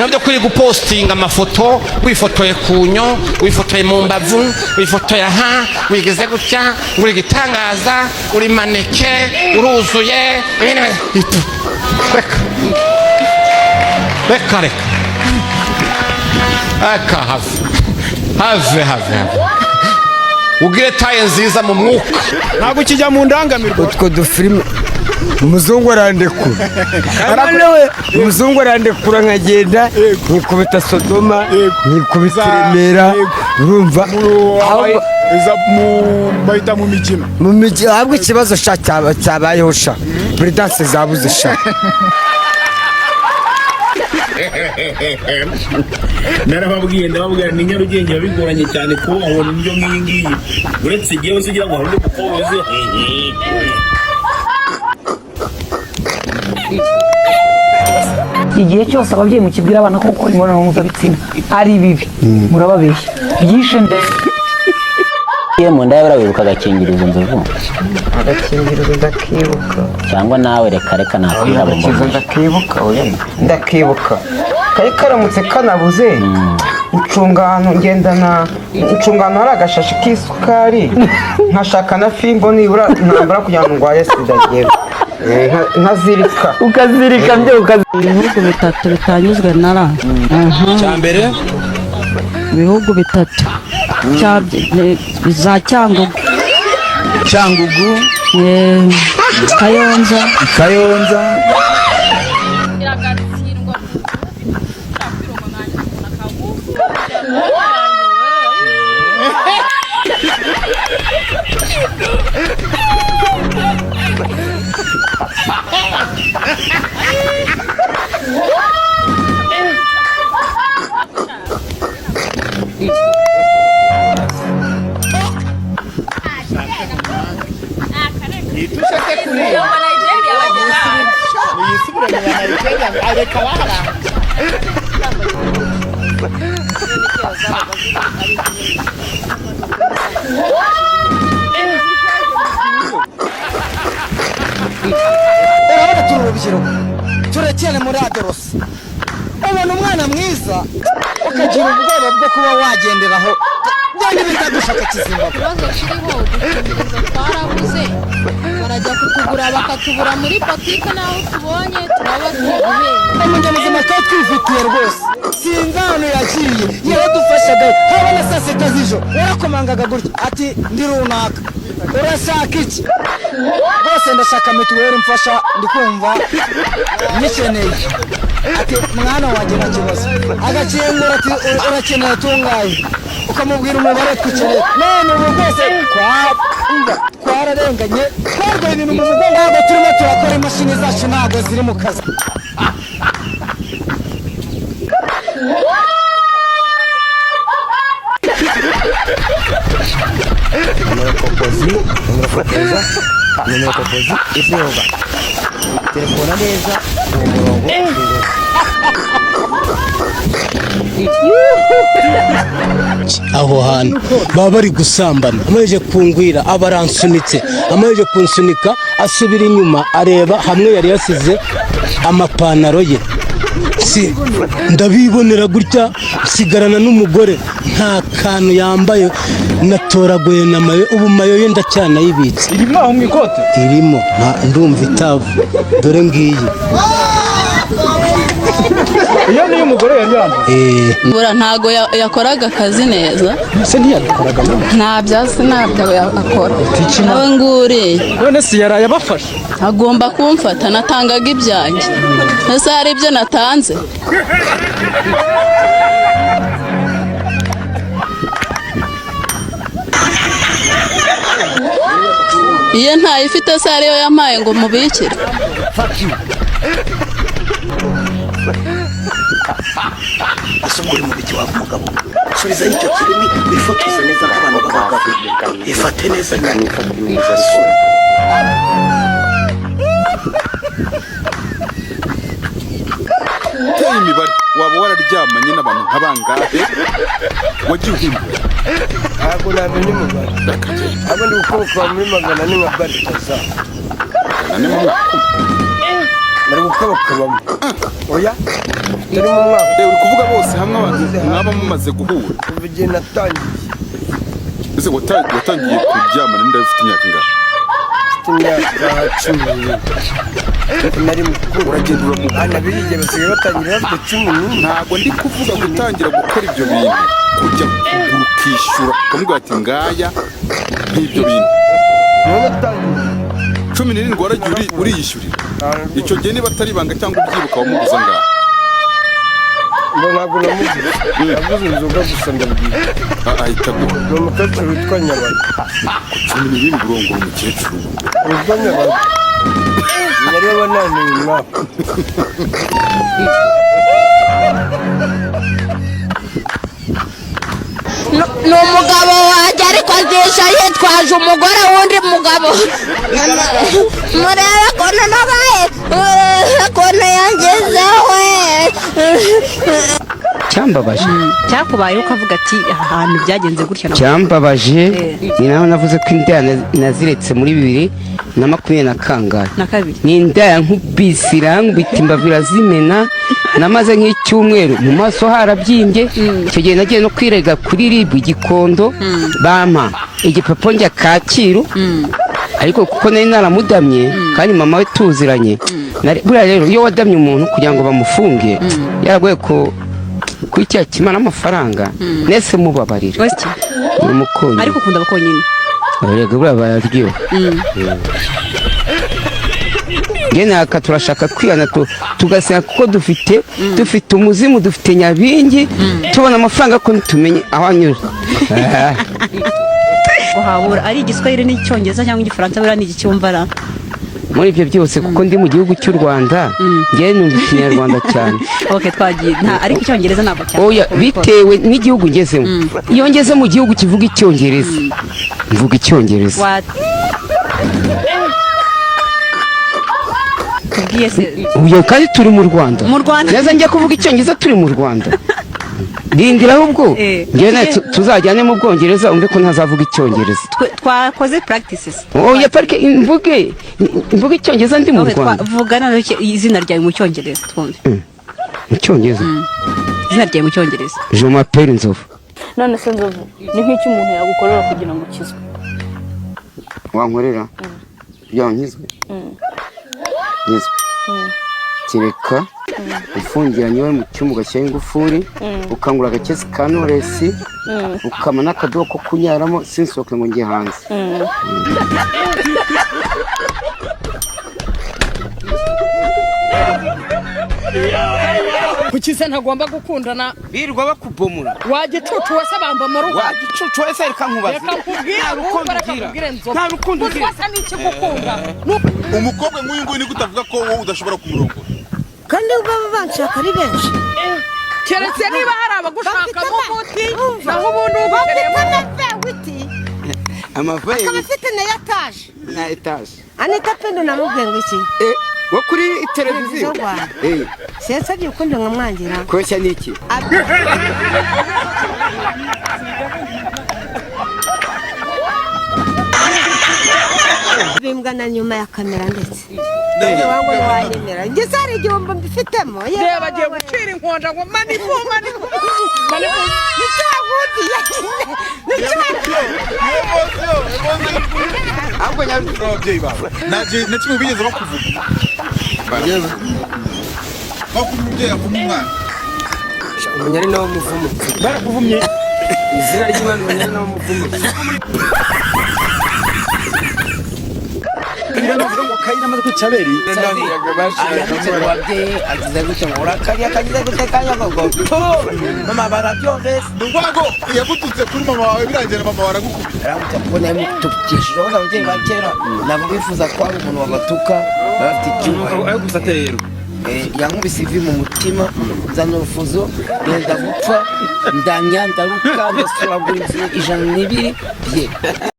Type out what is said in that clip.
Bino byo kuri gupostinga amafoto, wifotoye ku nyo, wifotoye mu mbavu, wifotoye aha, wigeze gutya, uri gitangaza, uri maneke, uruzuye. Reka reka reka reka, have have have have, ugire taille nziza mu mwuka. Ntabwo ukijya mu ndangamirwa. Utwo dufilime, umuzungu arandekura we, umuzungu arandekura nkagenda nkikubita Sodoma, nkikubita Remera, urumva? Bahita mu mikino. Mu mijyi. Ahubwo ikibazo sha cyabayeho sha, Prudence zabuze sha. Narababwiye, ndababwira ni Nyarugenge biba bigoranye cyane kuba wabona indyo nk'iyi ngiyi, uretse igihe uzi ugira ngo hari undi mukobwa uzi. Igihe cyose ababyeyi mukibwira abana ko gukora imibonano mpuzabitsina ari bibi, murababeshya byishe ndetse. Iyo mu nda yawe wibuka agakingirizo, nzovu? Agakingirizo ndakibuka. Cyangwa nawe reka reka nakwihaba. Agakingirizo ndakibuka, oya ndakibuka, kari karamutse kanabuze ncunga ahantu ngendana, ncunga ahantu hari agashashi k'isukari, nkashaka na fimbo nibura ntambara kugira ngo ndwaye sida ngewe. Nkazirika. Ukazirika byo ukazirika. Ibihugu bitatu bitanyuzwe na ra. Cya mbere? Ibihugu bitatu za Cyangugu. Cyangugu. Kayonza. Kayonza. Iragatsindwa. Urabona turi urubyiruko, turekere muri adolescence. Ubona umwana mwiza ukagira ubwoba bwo kuba wagenderaho byandi bitagushaka kizimbabwe. Ikibazo kiriho, udukingirizo twarabuze, barajya kutugura bakatubura muri botike, n'aho tubonye turaba turi guhenda. Umunyamuzima twari twifitiye rwose sinzi ahantu yagiye, yaradufashaga haba na saa sita z'ijoro. Warakomangaga gutya ati: "Ndi runaka, urashaka iki?" "Rwose ndashaka mituweli mfasha, ndi kumva nyikeneye." Ati: "Mwana wanjye, nta kibazo." Agakingura ati: "Urakeneye tungaye?" Ukamubwira umubare twikeneye. None ubu rwose twumva twararenganye, twarwaye ibintu mu mugongo, ntabwo turimo turakora, imashini zacu ntabwo ziri mu kazi. Nomero kopozi, nomero fotoza, nomero kopozi izuba, telefona neza uwo murongo. Aho hantu baba bari gusambana, amaze kungwira aba aransunitse, amaze kunsunika asubira inyuma areba hamwe yari yasize amapantaro ye. Si ndabibonera gutya, nsigarana n'umugore nta kantu yambaye, natoraguye na mayo. Ubu mayo ye ndacyanayibitse. Irimo aho mu ikote? Irimo, ndumva itava, dore ngiyi. Iyo niyo umugore yari yambaye? Eh. Bura ntago yakoraga akazi neza. Se ntiyabikoraga nawe? Nta byasi, ntabyo akora nawe nguriye. None se yaraye abafashe? Agomba kumfata, natangaga ibyanjye, ese hari ibyo natanze? Iyo ntayifite se ariyo yampaye ngo mubikire? Ese ubwo uri mu biki waba umugabo? Subizayo icyo kirimi, wifotoze neza nk'abantu b'abagabo, ifate neza nyine. Teye imibare, waba wararyamanye n'abantu nka bangahe wagiye uhindura? Ntabwo namenya umubare, ahubwo ndi gukomoka muri 400 nka baritaza. 400 mu mwaka umwe? Bari gukabakabamo. Oya, turi mu mwaka. Uri kuvuga bose hamwe abantu mwaba mumaze guhura? Kuva igihe natangiye. Ese watangiye kuryamana n'indaya ufite imyaka ingahe? Mfite imyaka 11. Nari mukuru. Uragenda uramugura. Abana b'igihe basigaye batangira bafite 11. Ntabwo ndi kuvuga gutangira gukora ibyo bintu, kujya kugura ukishyura ukamubwira ati ngaya nk'ibyo bintu. 17 waragiye uriyishyurira. Icyo gihe niba atari ibanga cyangwa ubyibuka wamuguza ngaha? Ngo ntabwo namuguze, naguze inzoga gusa ndabwira. Ahita aguha. Ni umukecuru witwa Nyabaga. 17 urongora umukecuru witwa Nyabaga. Yari wananiwe umwaka. Ni umugabo wanjye ariko azihisha yitwaje umugore w'undi mugabo. Murebe ukuntu nabaye, murebe ukuntu yangezeho. Cyambabaje. Cyakubayeho ukavuga ati aha hantu byagenze gutya na Cyambabaje ni naho navuze ko indaya naziretse muri 2022. Na kabiri. Ni indaya nkubise irankubita imbavu irazimena, namaze nk'icyumweru mu maso harabyimbye. Icyo gihe nagiye no kwirega kuri RIB Gikondo, bampa igipapuro njya Kacyiru. Ariko kuko nari naramudamye kandi mama we tuziranye, buriya rero iyo wadamye umuntu kugira ngo bamufunge yaragoye ko kuri cya kimana amafaranga nese mubabarira. Ni umukonyine. Ariko ukunda abakonyine? Erega buriya bararyoha. Njye naka turashaka kwihana tugasenga kuko dufite umuzimu, dufite nyabingi, tubona amafaranga ko ntitumenye aho anyura. Guhabura ari igiswahili n'icyongereza cyangwa igifaransa buriya ni igicyumvara? Muri ibyo byose kuko ndi mu gihugu cy'u Rwanda, njye numva ikinyarwanda cyane. Okay, twagiye. Nta ariko icyongereza ntabwo cyane. Oya, bitewe n'igihugu ngezemo. Iyo ngeze mu gihugu kivuga icyongereza, mvuga icyongereza. Tubwiye se. Uyu kandi turi mu Rwanda. Mu Rwanda. Neza njya kuvuga icyongereza turi mu Rwanda. Rindira ahubwo njyewe nawe tuzajyane mu Bwongereza umve ko ntazavuga icyongereza. Twakoze practices. Oya parike mvuge icyongereza ndi mu Rwanda. Vuga noneho izina ryawe mu cyongereza twumve. Mu cyongereza? Izina ryawe mu cyongereza. Je m'appelle Nzovu. None se Nzovu, ni nk'icyo umuntu yagukorera kugira ngo ukizwe? Wankorera? Kugira ngo nkizwe? Nkizwe. Kereka ufungiranye iwe mu cyumba ugashyiraho ingufuri, ukangura agakesi ka Knowless, ukama n'akadobo ko kunyaramo sinsohoke ngo njye hanze. Kuki se ntagomba gukundana? Birirwa bakubomora. Wagicucu wese bamba mu rugo. Wagicucu wese reka nkubaze. Reka nkubwire, ahubwo reka nkubwire Nzovu. Nta rukundo ugira. Wese ni iki gukunda? Umukobwa nk'uyu nguyu nigute avuga ko wowe udashobora kumurongora? Kandi baba banshaka ari benshi. Keretse niba hari abagushakamo umuti, naho ubundi ugukeneyemo. Amavaye. Akaba afite na etaje. Na etaje. Anita Pendo namubwiye ngo iki? Wo kuri televiziyo. Sinsabye ukundi nkamwangira. Kubeshya ni iki? Bimbwa na nyuma ya kamera ndetse. Wangu wanyemera. Ngeze hari igihombo mbifitemo. Reba agiye gucira inkonja ngo manifu manifu. Manifu. Nicyo Ahubwo nyarugira ababyeyi bawe. Na kimwe bigeze bakuvuga. Bakuvuga umubyeyi avuma umwana. Umenya ari nawe muvumo. Barakuvumye. Izina ry'Imana umenya ari nawe muvumo. Ndavuga ngo Kayini amaze kwica Abeli. Urwango yagututse kuri mama wawe birangira mama wawe aragukubita. Kubona yamutukishije urabona ababyeyi ba kera ntabwo bifuza ko hari umuntu wabatuka, baba bafite icyubahiro. Aragutse rero. Yankubise ivi mu mutima, nzana urufuzo, ndenda gupfa, ndanya ndaruka, ndasuragura inzu 102 bye.